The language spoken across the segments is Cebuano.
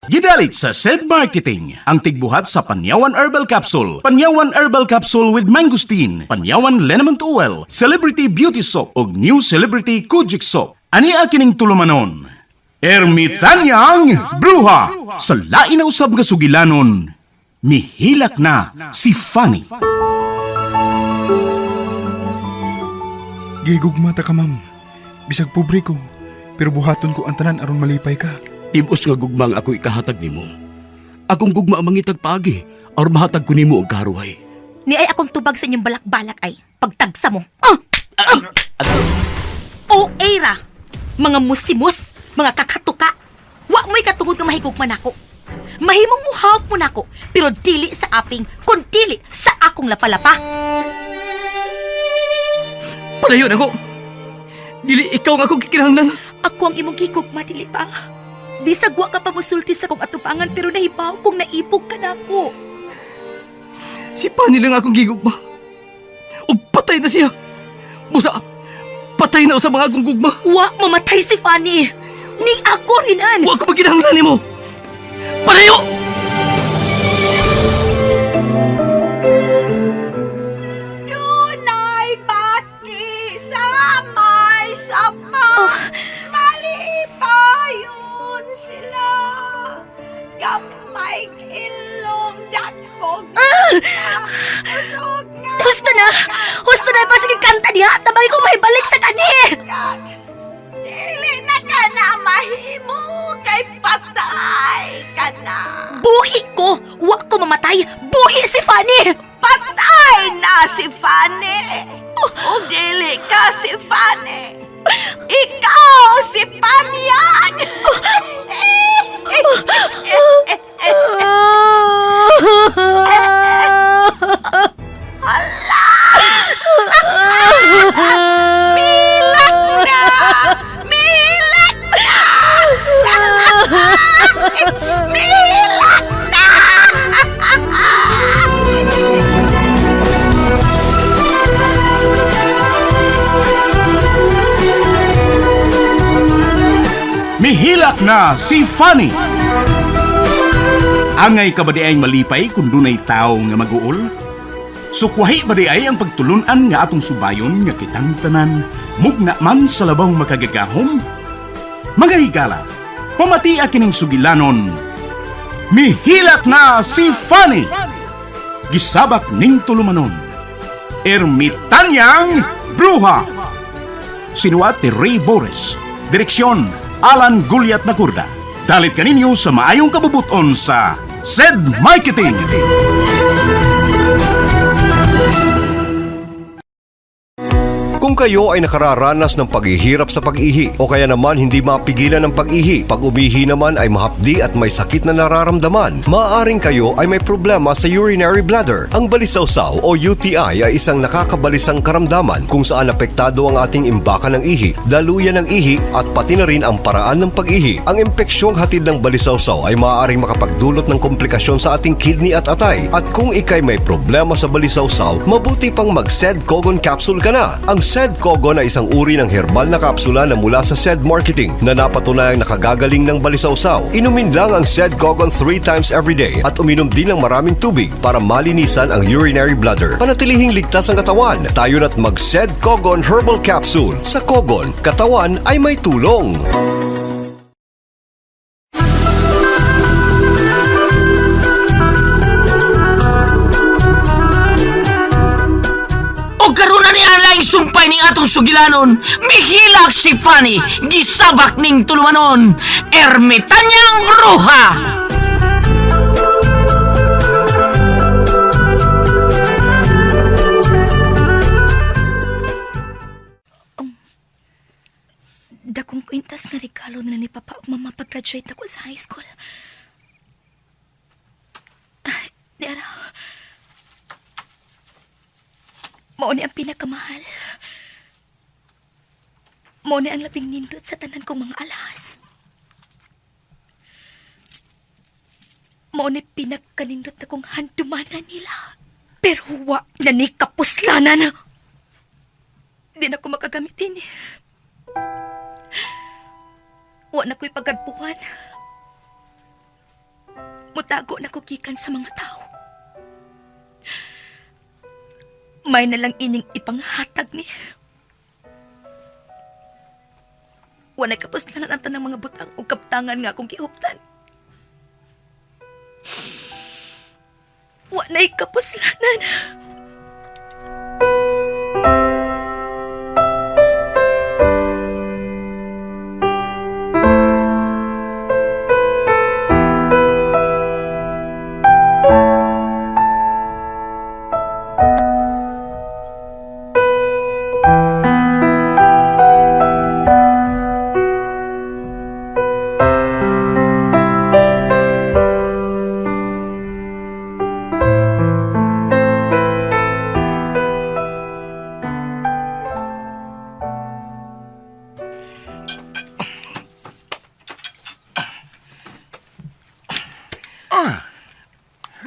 Gidalit sa SED Marketing ang tigbuhat sa Panyawan Herbal Capsule, Panyawan Herbal Capsule with Mangosteen, Panyawan Liniment Oil, Celebrity Beauty Soap ug New Celebrity Kojic Soap. Ani kining tulumanon? Ermitanyang Bruha sa lain na usab nga sugilanon. Mihilak na si Fanny. Gigugma ta ka, ma'am. Bisag pobre ko, pero buhaton ko ang tanan aron malipay ka. Tibos nga gugma ang ako ikahatag nimo. Akong gugma ang mangitag paagi aron mahatag ko nimo ang karuhay. Ni ay akong tubag sa inyong balak-balak ay pagtagsa mo. Ah! Ah! O era, mga musimus, mga kakatuka. Wa mo'y katungod nga mahigugma nako. Mahimong muhawak mo nako, pero dili sa aping, kun dili sa akong lapalapa. Palayo na ko. Dili ikaw nga akong gikinahanglan. Ako ang imong gigugma, dili ba? Bisag wa ka pa musulti sa kong atubangan pero nahibaw kung naibog ka nako. Si Pani lang akong gigugma. Ug patay na siya. Busa, patay na sa mga akong gugma. Wa mamatay si Fanny. Ning ako rinan. Wa ko maginahanglan nimo. Palayo! Dunay bati sa may sapa. Malipayon sila. Gamay ilong dakog. Usog nga. Husto na! Husto na! Pasige kanta diha! Tabang ko may balik sa kani! Kag, dili na ka na mahimo kay patay ka na. Buhi ko! Wa ko mamatay! Buhi si Fanny! Patay na si Fanny. O dili ka si Fanny. Ikaw si Panyag. Milak na! Milak na! Milak na! Mihilak na si Fanny. Angay ka ba di ay malipay kung dunay tao nga maguol? Sukwahi ba di ay ang pagtulunan nga atong subayon nga kitang tanan, mugna man sa labang makagagahom? Mga higala, pamatia kining sugilanon. Mihilak na si Fanny! Gisabak ning tulumanon. Ermitanyang Bruha! Sinuat ni Ray Boris. Direksyon, Alan Guliat Nakurda. Dalit kaninyo sa maayong kabubuton sa SED Marketing. Kung kayo ay nakararanas ng paghihirap sa pag-ihi o kaya naman hindi mapigilan ang pag-ihi, pag umihi naman ay mahapdi at may sakit na nararamdaman, maaaring kayo ay may problema sa urinary bladder. Ang balisawsaw o UTI ay isang nakakabalisang karamdaman kung saan apektado ang ating imbakan ng ihi, daluyan ng ihi at pati na rin ang paraan ng pag-ihi. Ang impeksyong hatid ng balisawsaw ay maaaring makapagdulot ng komplikasyon sa ating kidney at atay. At kung ikay may problema sa balisawsaw, mabuti pang mag-SED Kogon capsule ka na. Ang SED Kogon ay isang uri ng herbal na kapsula na mula sa SED Marketing na napatunayang nakagagaling ng balisawsaw. Inumin lang ang SED Kogon 3 times every day at uminom din ng maraming tubig para malinisan ang urinary bladder. Panatilihing ligtas ang katawan. Tayo na't mag-SED Kogon Herbal Capsule. Sa Kogon, katawan ay may tulong. O karon na ni ang sumpay ning atong sugilanon. Mihilak si Fanny, gisabak ning tulumanon. Ermitanyang Bruha! Dakong kwintas nga regalo nila ni Papa ug Mama pag-graduate ako sa high school. Ay, di ara. Mao ni ang pinakamahal. Mao ni ang labing nindot sa tanan kong mga alahas. Mao ni pinagkanindot akong handumanan nila. Pero wa na ni kapuslanan. Di na ko makagamitin. Wa na ko'y pagadpukan. Mutago na ko gikan sa mga tao. May na lang ining ipanghatag ni. Wala kapuslanan ang tanang mga butang o kaptangan nga akong gihuptan. Wala'y kapuslanan.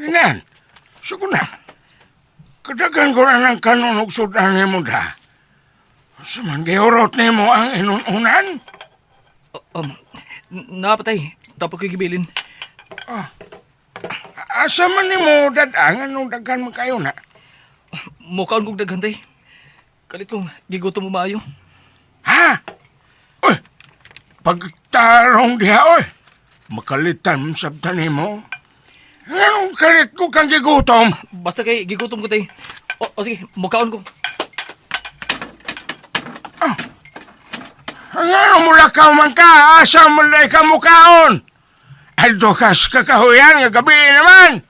Renan, suko na. Kadagan ko na ng kanon og sudan nimo da. Sa man gihurot nimo ang inununan? Napatay. Tapos ko'y gibilin. Asa man nimo dadangan nung daghan man kayo na? Mukhaan kong daghan, tay. Kalit kong gigutom mo maayo. Ha? Uy, pagtarong diha, oy. Makalitan mo sabta nimo. Anong kalit ko kang gigutom? Basta kay gigutom ko, tay. O sige, mukhaan ko. Ang ano mula ka man ka, asa man na ka mukaon? Adto kas kakahuyan nga gabi naman.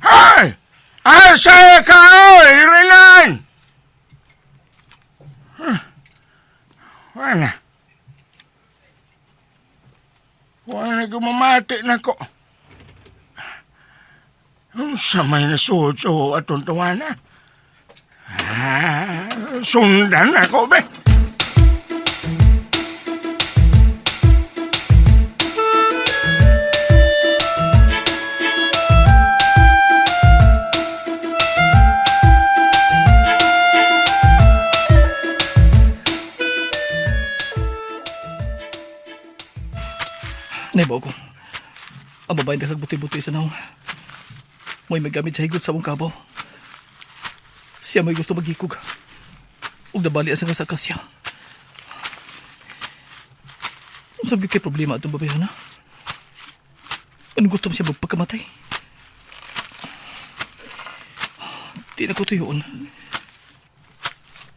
Hay! Asa ka, oy, Renan? Huh. Wala. Wala gumamati na ko. Unsa may nasuod sa atong tawana? Ah, sundan ako, be. Naibaw ko. Ang babae nakagbuti-buti sa naong. Mo'y may gamit sa higot sa mong kabaw. Siya may gusto maghikog. Ug nabali ang sa kasya. Sabi kay problema atong babae na. Anong gusto mo siya magpagkamatay? Di na ko tuyoon.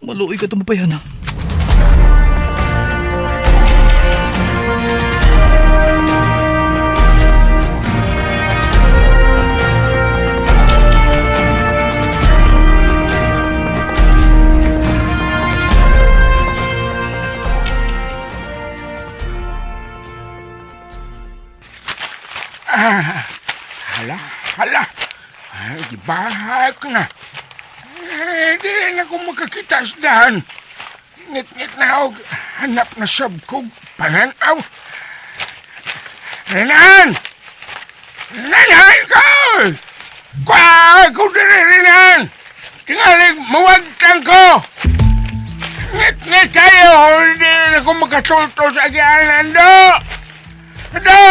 Maluoy ka itong babae na. Hala, hala. Ay, gibahak na. Eh, di na ko makakita sa dahan. Ngit-ngit na og hanap na sab kog pananaw. Renan! Renan, ko! Kwa ko diri, Renan! Tingalig, mawagtang ko! Ngit-ngit kayo, hindi na ko makatultol sa agianan, do! Do!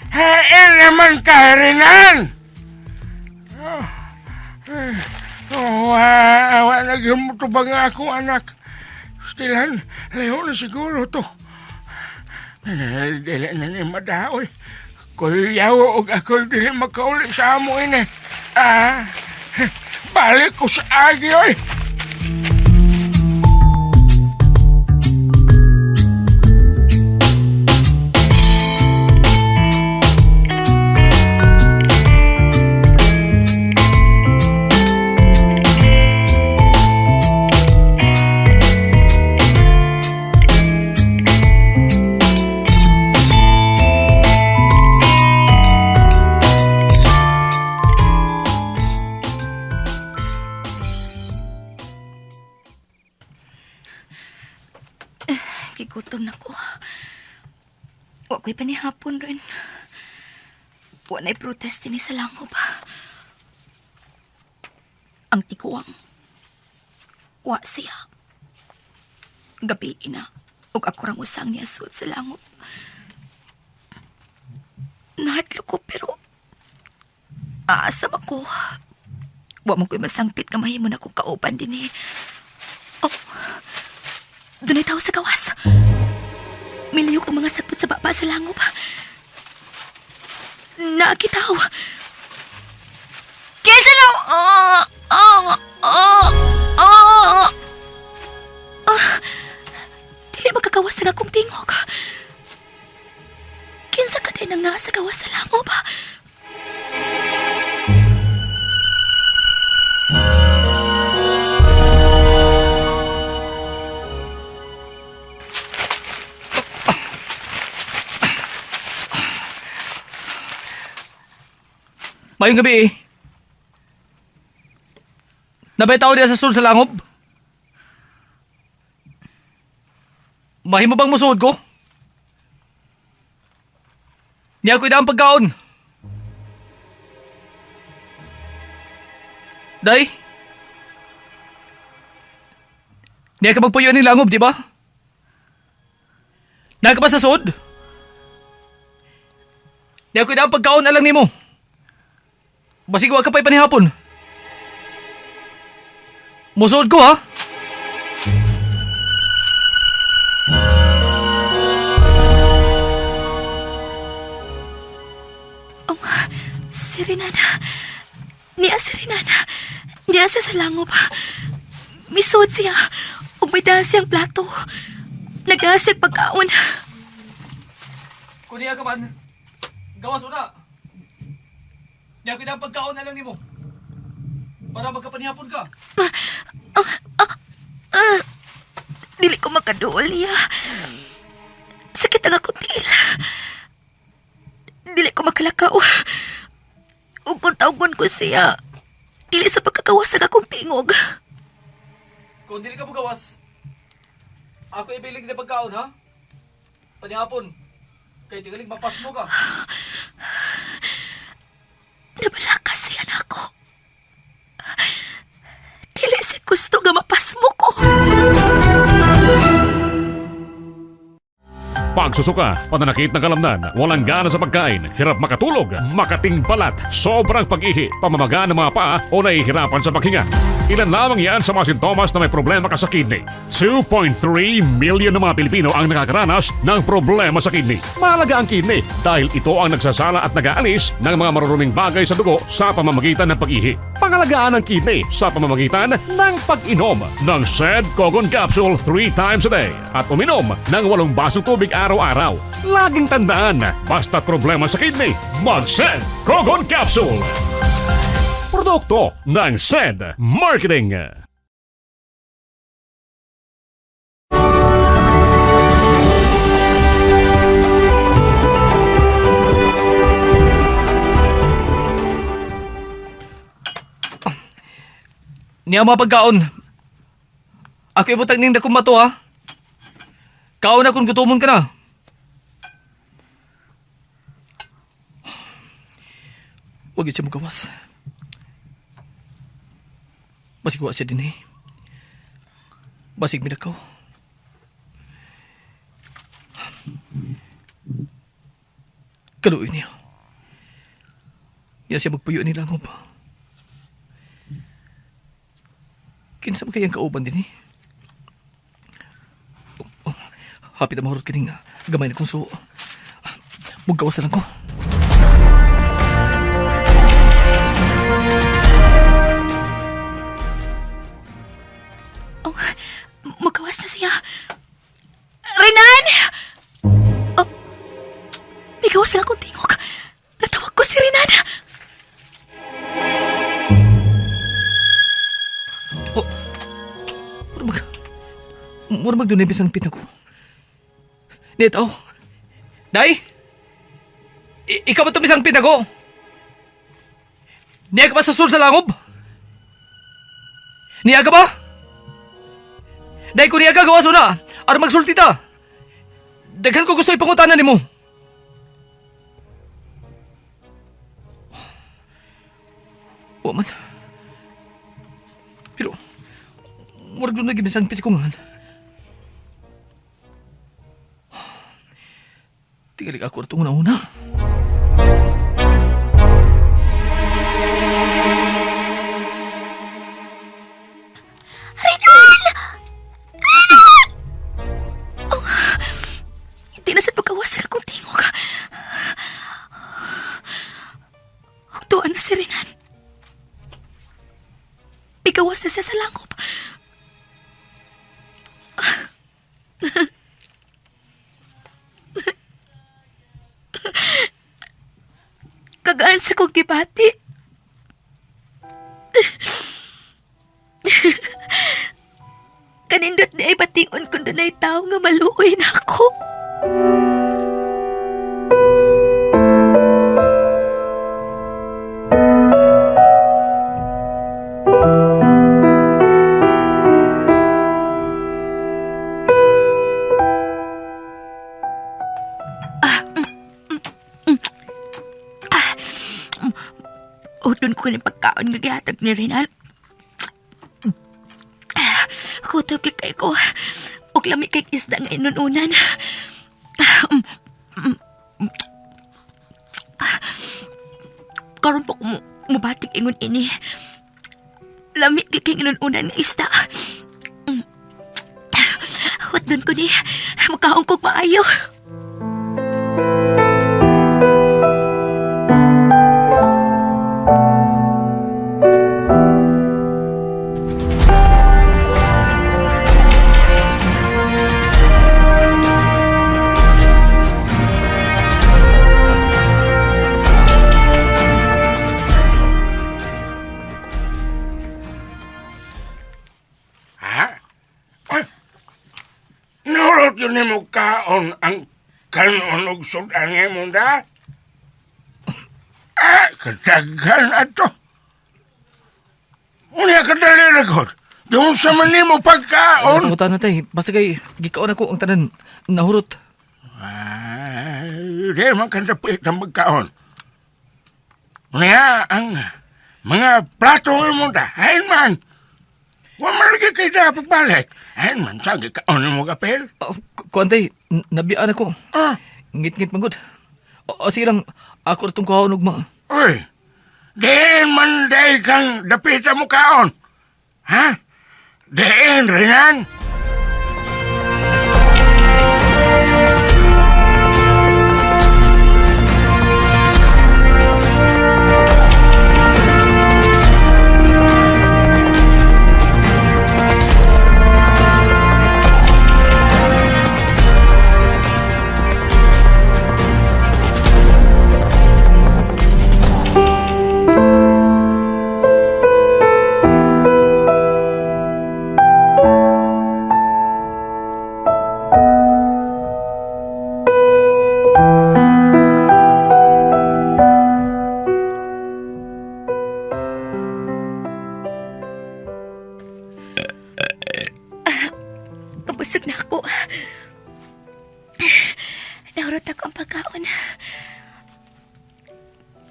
Hain naman ka, Renan! Oh, awa naghimuto ba nga akong anak? Stilan, layo na siguro to. Dili na ni madaoy. Kuyaw og ako dili makauli sa amo ini. Ah, balik ko sa agi, oy. Gigutom na ko. Wa ko'y panihapon rin. Wa na'y protest ni sa langob. Ang tiguang. Wa siya. Gabi ina. Ug ako rang usang niya suot sa langob. Nahadlo ko pero... Aasam ako. Wa mo ko'y masangpit nga mahimo na kong kauban din eh. Oh, dunay tao sa gawas. Miliyok ang mga sapot sa baba sa langob. Nakitaw. Kinsa na! Ah! Ah! Ah! Ah! Ah! Dili makagawas ang akong tingog. Kinsa ka din ang nasa gawas sa langob? Mayong gabi eh. Nabay tao diya sa sul sa langob? Mahimo bang musuod ko? Niya ko idaang pagkaon. Day? Niya ka magpuyo ni langob, di ba? Naa ka ba sa suod? Niya ko idaang pagkaon alang nimo. Basig wa ka pa'y panihapon. Musuod ko ha. Oh, si Renana. Niya si Renana. Niya siya sa langob. Misuod siya. Ug may dala siyang plato. Nagdala siyang pagkaon. Kung niya ka man, gawas una. Niya ko ang pagkaon na lang nimo. Para magkapanihapon ka. Dili ko makaduol niya. Sakit ang akong tiil. Dili ko makalakaw. Ug kung tawgon ko siya, dili sa pagkakawas ang akong tingog. Kung dili ka mugawas, ako ibilig na pagkaon ha. Panihapon. Kay tingaling mapasmo ka. Nabalaka siya nako. Dili siya gusto nga mapasmo ko. Pagsusuka, pananakit ng kalamnan, walang gana sa pagkain, hirap makatulog, makating balat, sobrang pag-ihi, pamamaga ng mga paa o nahihirapan sa paghinga. Ilan lamang yan sa mga sintomas na may problema ka sa kidney. 2.3 million ng mga Pilipino ang nakakaranas ng problema sa kidney. Mahalaga ang kidney dahil ito ang nagsasala at nag-aalis ng mga maruruming bagay sa dugo sa pamamagitan ng pag-ihi. Pangalagaan ang kidney sa pamamagitan ng pag-inom ng Sed Kogon Capsule 3 times a day at uminom ng 8 basong tubig araw-araw. Laging tandaan, basta problema sa kidney, mag-Sed Kogon Capsule! Produkto ng Sed Marketing. Niya mga pagkaon. Ako ibutang ning dakong mato ha. Kaon na kung gutomon ka na. Huwag yun siya magawas. Basig wa siya din eh. Basig minakaw. Kaluoy niya. Niya siya magpuyo ni langob. Kinsa ba kayang kauban din eh? Oh, oh, hapit na mahurot kining gamay na kong suo. Muggawas na lang ko. Oh, magawas na siya. Renan! Oh, migawas ang akong tingog. Natawag ko si Renan. Oh, mura mag... Mura mag dunay bisang pitag ko. Neto. Day! Ikaw ba tumisang pinago? Niya ka ba sa sur sa langob? Niya ka ba? Day, kung niya ka, gawas una. Aron magsulti ta. Daghan ko gusto ipangutanan nimo. Wa man. Pero, murag doon nagibisang pisikungan. Tingalik ako itong una-una. Mao na si Renan. Bigawas na siya sa langop. Kagaan sa kong gibati. Kanindot ni ay batingon kung dunay tao nga maluoy na ako. Utun ko ni pagkaon nga gihatag ni Renal. Ah, Kutob kay kay ko. Ug lami kay isda nga inununan. Karon pa ko mo mubatik ingon ini. Lami kay kay inununan nga isda. Watdon ko ni. Makaon kog maayo. Ha? Ay, nurot yun ni mo kaon ang kanon og sudan nga mo da? Ah, kadaghan ato. Unya kadali rakod. Doon sa man nimo pagkaon. Pangutan na tay, basta kay gikaon ako ang tanan nahurot. Ay, di man kandapit ang magkaon. Unya ang mga plato nga mo da. Ayun man. Wa man lagi kay da pagbalik. Ayun man sa gikaon mo kapel. Oh, kuan tay, nabiyaan ako. Ah. Ngit-ngit man gud. O, sige lang, ako ra tong kuhaon ugma. Uy, diin man day kang dapita mo kaon. Ha? Diin, Renan? Kabusog na ako. Nahurot ako ang pagkaon.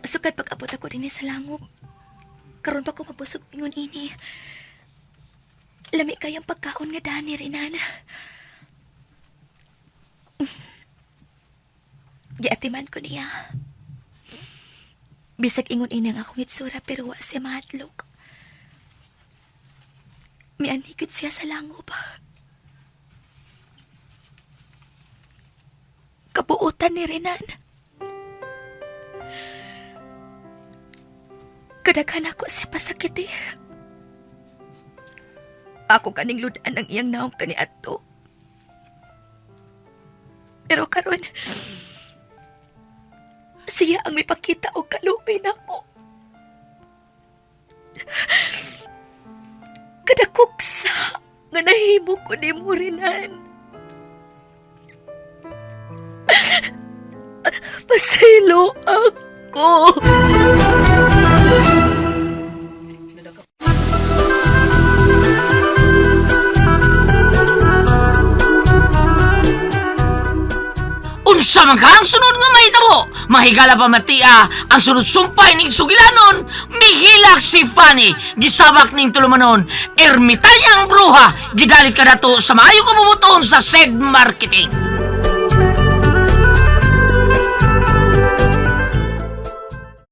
Sukad pag-abot ako rin sa langog. Karon pa ko mabusog ingon ini. Lami kayong pagkaon nga dani Renan. Giatiman ko niya. Bisag ingon ini ang akong itsura pero wa siya mahadlok. Mianikot siya sa langob. Kabuutan ni Renan. Kadaghan ako siya pasakit eh. Ako kaning ludan ang iyang naong kaniadto. Pero karon, siya ang mipakita og kaluoy nako. Kadakugsa nga nahimo ko nimo Renan. Pasaylo ako. Unsa man ka ang sunod nga mahitabo? Mahigala pa matia ang sunod sumpay ning sugilanon, mihilak si Fanny, gisabak ning tulumanon, ermitanyang bruha, gidalit ka dato sa maayo kabubuton sa said marketing.